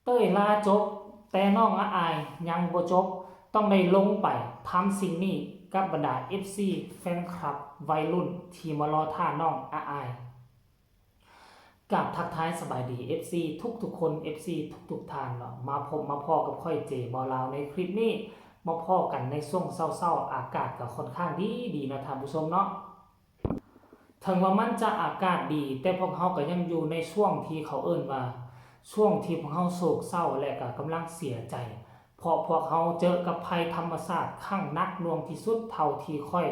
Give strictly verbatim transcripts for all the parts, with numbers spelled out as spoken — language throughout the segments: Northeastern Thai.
เต้ยลาจบ แต่น้องอาอายยังบ่จบ ต้องได้ลงไปทำสิ่งนี้กับบรรดา เอฟซี แฟนคลับวัยรุ่นที่มารอท่าน้องอาอาย กราบทักทายสบายดี เอฟซี ทุกๆคน เอฟซี ทุกๆท่านเนาะ มาพบมาพ้อกับข้อยเจบ่าวลาวในคลิปนี้ มาพ้อกันในช่วงเช้าๆ อากาศก็ค่อนข้างดีดีเนาะท่านผู้ชมเนาะ ถึงว่ามันจะอากาศดี แต่พวกเฮาก็ยังอยู่ในช่วงที่เขาเอิ้นว่า ช่วงที่พวกเฮาโศกเศร้าและก็กำลังเสียใจ เพราะพวกเฮาเจอกับภัยธรรมชาติครั้งหนักหน่วงที่สุดเท่าที่ข้อย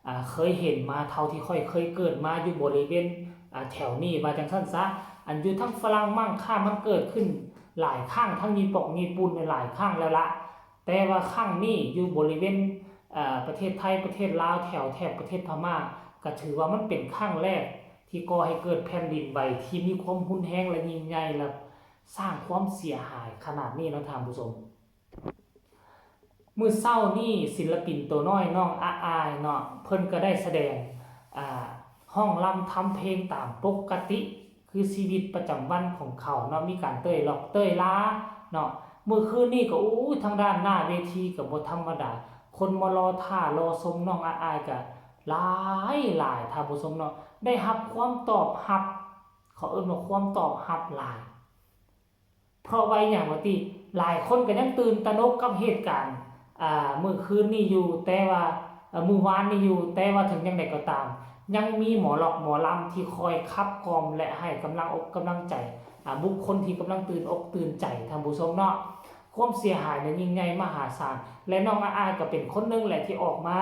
อ่า เคยเห็นมา เท่าที่ข้อยเคยเกิดมาอยู่บริเวณ อ่า แถวนี้ ว่าจั่งซั้นซะ อันอยู่ทางฝรั่งมังค่ามันเกิดขึ้นหลายครั้ง ทั้งญี่ปงญี่ปุ่นในหลายครั้งแล้วละ แต่ว่าครั้งนี้อยู่บริเวณ อ่า ประเทศไทย ประเทศลาว แถวแถบประเทศพม่า ก็ถือว่ามันเป็นครั้งแรกที่ก่อให้เกิดแผ่นดินไหวที่มีความรุนแรงและยิ่งใหญ่ และสร้างความเสียหายขนาดนี้เนาะท่านผู้ชม มื้อเช้านี้ศิลปินตัวน้อยน้องอาอายเนาะ เพิ่นก็ได้แสดง อ่า ฮ้องรำทำเพลงตามปกติ คือชีวิตประจำวันของเขาเนาะ มีการเต้ยล็อกเต้ยลาเนาะ มื้อคืนนี้ก็ อู้ ทางด้านหน้าเวทีก็บ่ธรรมดา คนมารอท่ารอชมน้องอาอายก็หลายหลายท่านผู้ชมเนาะ ได้รับความตอบรับ เขาเอิ้นว่าความตอบรับหลาย เพราะว่าอิหยังว่าติ หลายคนก็ยังตื่นตระหนกกับเหตุการณ์ อ่า มื้อคืนนี้อยู่ แต่ว่า เอ่อ มื้อวานนี้อยู่ แต่ว่าถึงอย่างใดก็ตาม ยังมีหมอล็อกหมอลำที่คอยขับกล่อมและให้กำลังอกกำลังใจ อ่า บุคคลที่กำลังตื่นอกตื่นใจ ท่านผู้ชมเนาะ ความเสียหายเนี่ยยิ่งใหญ่มหาศาล และน้องอาอายก็เป็นคนหนึ่งแหละที่ออกมา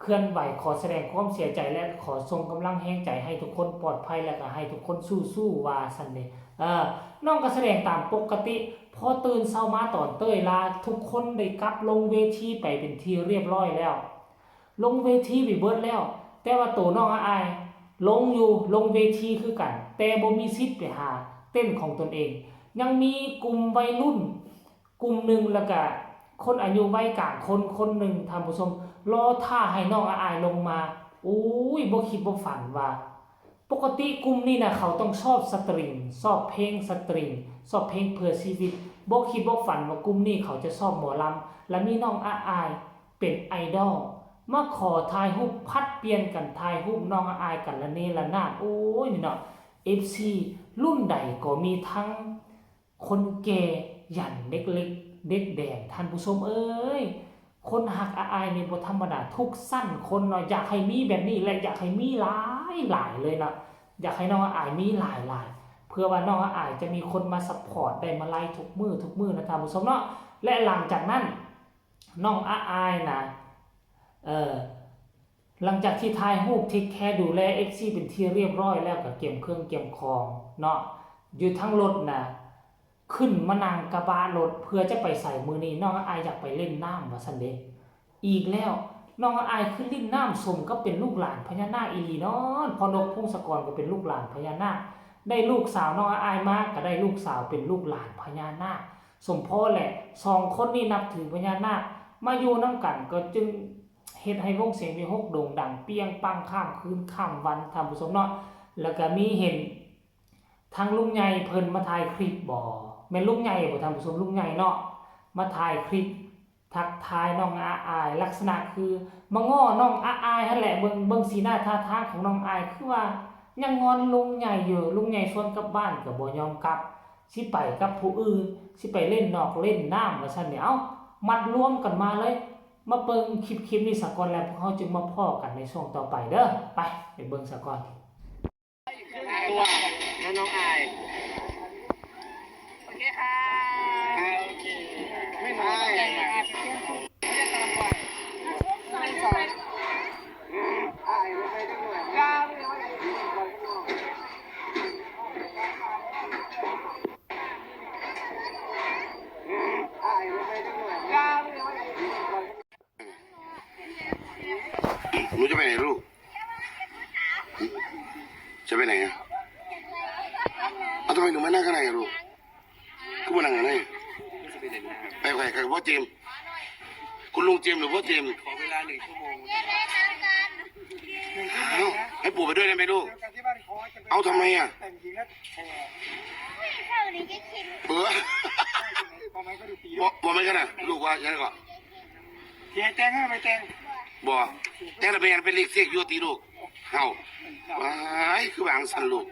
เคลื่อนไหวขอแสดงความเสียใจ และขอส่งกำลังแฮงใจให้ทุกคนปลอดภัย และก็ให้ทุกคนสู้ๆ ว่าซั่นเด้ เออ น้องก็แสดงตามปกติ พอตื่นเช้ามาตอนเต้ยลา ทุกคนได้กลับลงเวทีไปเป็นที่เรียบร้อยแล้ว ลงเวทีไปเบิดแล้ว แต่ว่าตัวน้องอาอาย ลงอยู่ ลงเวทีคือกัน แต่บ่มีสิทธิ์ไปหาเต้นของตนเอง ยังมีกลุ่มวัยรุ่น กลุ่มหนึ่ง แล้วก็คนอายุวัยกลางคนคนหนึ่ง ท่านผู้ชม รอท่าให้น้องอาอายลงมา อุ้ย บ่คิดบ่ฝันว่า ปกติกลุ่มนี้นะ เขาต้องชอบสตริง ชอบเพลงสตริง ชอบเพลงเพื่อชีวิต บ่คิดบ่ฝันว่ากลุ่มนี้เขาจะชอบหมอลำ และมีน้องอาอายเป็นไอดอล มาขอถ่ายรูป ผัดเปลี่ยนกันถ่ายรูปน้องอาอายกันละเนระนาด โอ้ย นี่เนาะ เอฟซี รุ่นใดก็มีทั้ง คนแก่ยันเด็กเล็กเด็กแดง ท่านผู้ชมเอ้ย คนฮักอาอายนี่บ่ธรรมดา ทุกชั้นคนเนาะ อยากให้มีแบบนี้ และอยากให้มีหลายหลายเลยเนาะ อยากให้น้องอาอายมีหลายหลาย เพื่อว่าน้องอาอายจะมีคนมาซัพพอร์ตได้มาไลฟ์ทุกมื้อทุกมื้อนะท่านผู้ชมเนาะ และหลังจากนั้น น้องอาอายนะ เออ หลังจากที่ถ่ายรูป เทคแคร์ ดูแล เอฟซี เป็นที่เรียบร้อยแล้ว ก็เกียมเครื่องเกียมของเนาะ อยู่ทั้งรถนะ ขึ้นมานั่งกระบะรถเพื่อจะไปไสมื้อนี้ น้องอาอายอยากไปเล่นน้ำว่าซั่นเด้ อีกแล้ว น้องอาอายคือเล่นน้ำสมกับเป็นลูกหลานพญานาคอีหลีเนาะ พ่อนกพงศกรก็เป็นลูกหลานพญานาค ได้ลูกสาวน้องอาอายมาก็ได้ลูกสาวเป็นลูกหลานพญานาค สมพอแหละ สองคนนี้นับถือพญานาค มาอยู่นำกันก็จึงเฮ็ดให้วงเสียงวิหกโด่งดังเปรี้ยงปังข้ามคืนข้ามวัน ท่านผู้ชมเนาะ แล้วก็มีเห็นทางลุงใหญ่เพิ่นมาถ่ายคลิปบ่ แม่นลุงใหญ่บ่ท่านผู้ชม ลุงใหญ่เนาะ มาถ่ายคลิปทักทายน้องอาอาย ลักษณะคือมาง้อน้องอาอายหั่นแหละ เบิ่ง เบิ่งสีหน้าท่าทางของน้องอาย คือว่ายังงอนลุงใหญ่อยู่ ลุงใหญ่ชวนกลับบ้านก็บ่ยอมกลับ สิไปกับผู้อื่น สิไปเล่นนอกเล่นน้ำว่าซั่นเนี่ย เอ้า มัดรวมกันมาเลย มาเบิ่งคลิป คลิปนี้ซะก่อน แล้วพวกเฮาจึงมาพ้อกันในช่วงต่อไปเด้อ ไป ไปเบิ่งซะก่อน ตัวนะน้องอาย โอเคค่ะ อ่า โอเค ไม่น้อย หนูจะไปไหนลูก จะไปไหนอะ เอ้า ทำไมหนูมานั่งข้างในอะลูก ก็มานั่งข้างใน ไปไปกับพ่อเจมส์ คุณลุงเจมส์หรือพ่อเจมส์ ขอเวลาหนึ่งชั่วโมง เอ้า ให้ปู่ไปด้วยได้ไหมลูก เอาทำไมอะ เออ บ่บ่แม่นกันนะลูกว่ายังไงก็ เสียแตงให้ไปแตง บ่แต่ละแม่นเป็นเลขเสกอยู่ติลูกเฮาว้ายคือวางสั่นลูก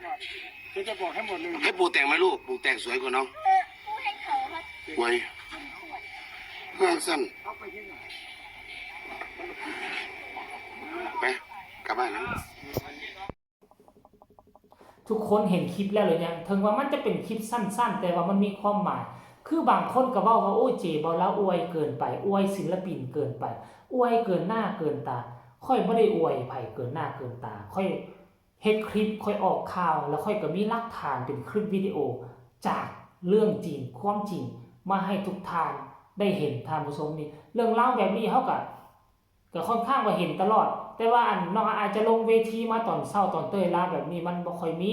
เดี๋ยวจะบอกให้หมดเลย ให้ปู่แต่งไหมลูกปู่แต่งสวยกว่าน้อง เออผู้ให้เขามา สวยคือวางสั่น เอาไปที่ไหน ไปกลับบ้านนะ ทุกคนเห็นคลิปแล้วหรือยัง ถึงว่ามันจะเป็นคลิปสั้นๆ แต่ว่ามันมีความหมาย คือบางคนก็เว้าว่า โอ้ย เจบ่าวลาวอวยเกินไป อวยศิลปินเกินไป อวยเกินหน้าเกินตา ข้อยบ่ได้อวยไผเกินหน้าเกินตา ข้อยเฮ็ดคลิป ข้อยออกข่าว แล้วข้อยก็มีหลักฐานเป็นคลิปวิดีโอ จากเรื่องจริง ความจริง มาให้ทุกท่านได้เห็น ท่านผู้ชมนี่ เรื่องราวแบบนี้เฮาก็ ก็ค่อนข้างว่าเห็นตลอด แต่ว่าอันน้องอายจะลงเวทีมาตอนเช้าตอนเต้ยลาแบบนี้มันบ่ค่อยมี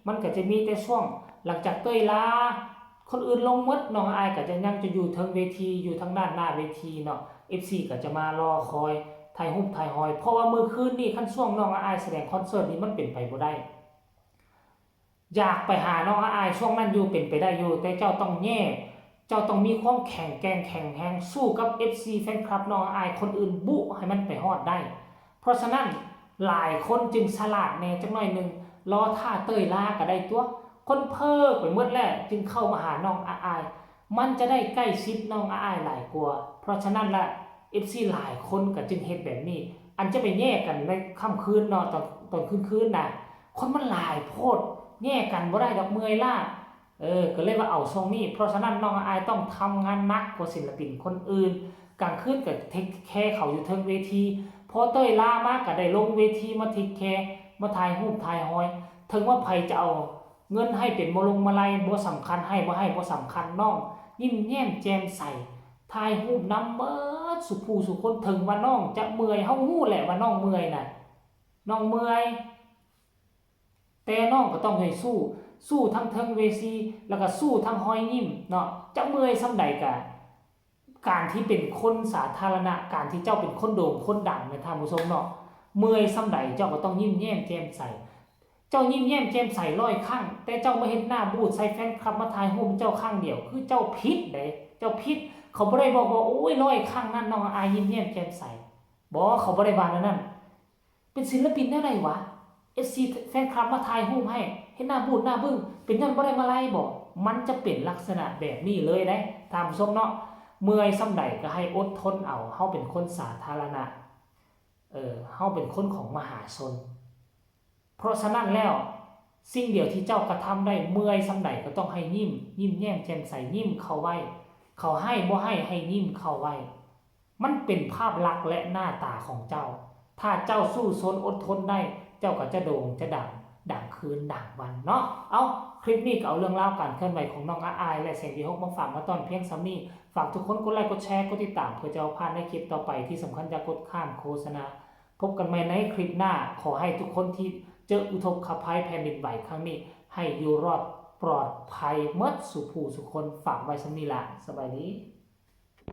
มันก็จะมีแต่ช่วงหลังจากเต้ยลา คนอื่นลงหมด น้องอายก็จะยังจะอยู่เทิงเวที อยู่ทางด้านหน้าเวทีเนาะ เอฟซี ก็จะมารอคอยถ่ายรูปถ่ายหอย เพราะว่ามื้อคืนนี้คันช่วงน้องอายแสดงคอนเสิร์ตนี่มันเป็นไปบ่ได้ อยากไปหาน้องอายช่วงนั้นอยู่เป็นไปได้อยู่ แต่เจ้าต้องแย่ เจ้าต้องมีความแข็งแกร่งแข็งแรงสู้กับ เอฟซี แฟนคลับน้องอายคนอื่นบุให้มันไปฮอดได้ เพราะฉะนั้นหลายคนจึงฉลาดแหน่จักหน่อยหนึ่ง รอท่าเต้ยลาก็ได้ตัว คนเพ้อไปหมดแล้วจึงเข้ามาหาน้องอาย มันจะได้ใกล้ชิดน้องอายหลายกว่า เพราะฉะนั้นละ เอฟซี หลายคนก็จึงเฮ็ดแบบนี้ อันจะไปแย่กันในค่ำคืนเนาะ ตอนตอนคืนคืนนะ คนมันหลายโพด แย่กันบ่ได้ดอก เมื่อยล้า เออ ก็เลยว่าเอาช่วงนี้ เพราะฉะนั้นน้องอายต้องทำงานหนักกว่าศิลปินคนอื่น กลางคืนก็เทคแคร์เขาอยู่เทิงเวที พอเต้ยลามาก็ได้ลงเวทีมาเทคแคร์ มาถ่ายรูปถ่ายหอย ถึงว่าไผจะเอาเงินให้เป็นมาลงมาลัยบ่สำคัญ ให้บ่ให้บ่สำคัญ น้องยิ้มแย้มแจ่มใส ถ่ายรูปนำเบิดสุผู้สุคน ถึงว่าน้องจะเมื่อย เฮาฮู้แหละว่าน้องเมื่อยน่ะ น้องเมื่อย แต่น้องก็ต้องได้สู้ สู้ทั้งเทิงเวที แล้วก็สู้ทั้งรอยยิ้มเนาะ จะเมื่อยส่ำใดก็ การที่เป็นคนสาธารณะ การที่เจ้าเป็นคนโด่งคนดังนะท่านผู้ชมเนาะ เมื่อยส่ำใดเจ้าก็ต้องยิ้มแย้มแจ่มใส เจ้ายิ้มแย้มแจ่มใสร้อยครั้ง แต่เจ้ามาเฮ็ดหน้าบูดใส่แฟนคลับมาถ่ายรูปเจ้าครั้งเดียว คือเจ้าผิดเด้ เจ้าผิด เขาบ่ได้บอกว่า โอ้ย ร้อยครั้งนั้นน้องอายยิ้มแย้มแจ่มใส บ่ เขาบ่ได้ว่าแนวนั้น เป็นศิลปินแนวใดวะ เอฟซี แฟนคลับมาถ่ายรูปให้ เฮ็ดหน้าบูดหน้าบึ้ง เป็นย้อนบ่ได้มาลัยบ่ มันจะเป็นลักษณะแบบนี้เลยเด้ ท่านผู้ชมเนาะ เมื่อยส่ำใดก็ให้อดทนเอา เฮาเป็นคนสาธารณะ เออ เฮาเป็นคนของมหาชน เพราะฉะนั้นแล้ว สิ่งเดียวที่เจ้ากระทำได้ เมื่อยส่ำใดก็ต้องให้ยิ้ม ยิ้มแย้มแจ่มใส ยิ้มเข้าไว้ เขาให้บ่ให้ ให้ยิ้มเข้าไว้ มันเป็นภาพลักษณ์และหน้าตาของเจ้า ถ้าเจ้าสู้ซนอดทนได้ เจ้าก็จะโด่งจะดัง ดังคืนดังวันเนาะ เอ้า คลิปนี้ก็เอาเรื่องราวการเคลื่อนไหวของน้องอาย และเสียงวีหกมาฝากมาตอนเพียงส่ำนี้ ฝากทุกคนกดไลค์กดแชร์กดติดตาม เพื่อจะบ่พลาดในคลิปต่อไป ที่สำคัญอย่ากดข้ามโฆษณา พบกันใหม่ในคลิปหน้า ขอให้ทุกคนที่เจออุทกภัยแผ่นดินไหวครั้งนี้ ให้อยู่รอดปลอดภัยหมดสุผู้สุคน ฝากไว้ส่ำนี้ละ สบายดี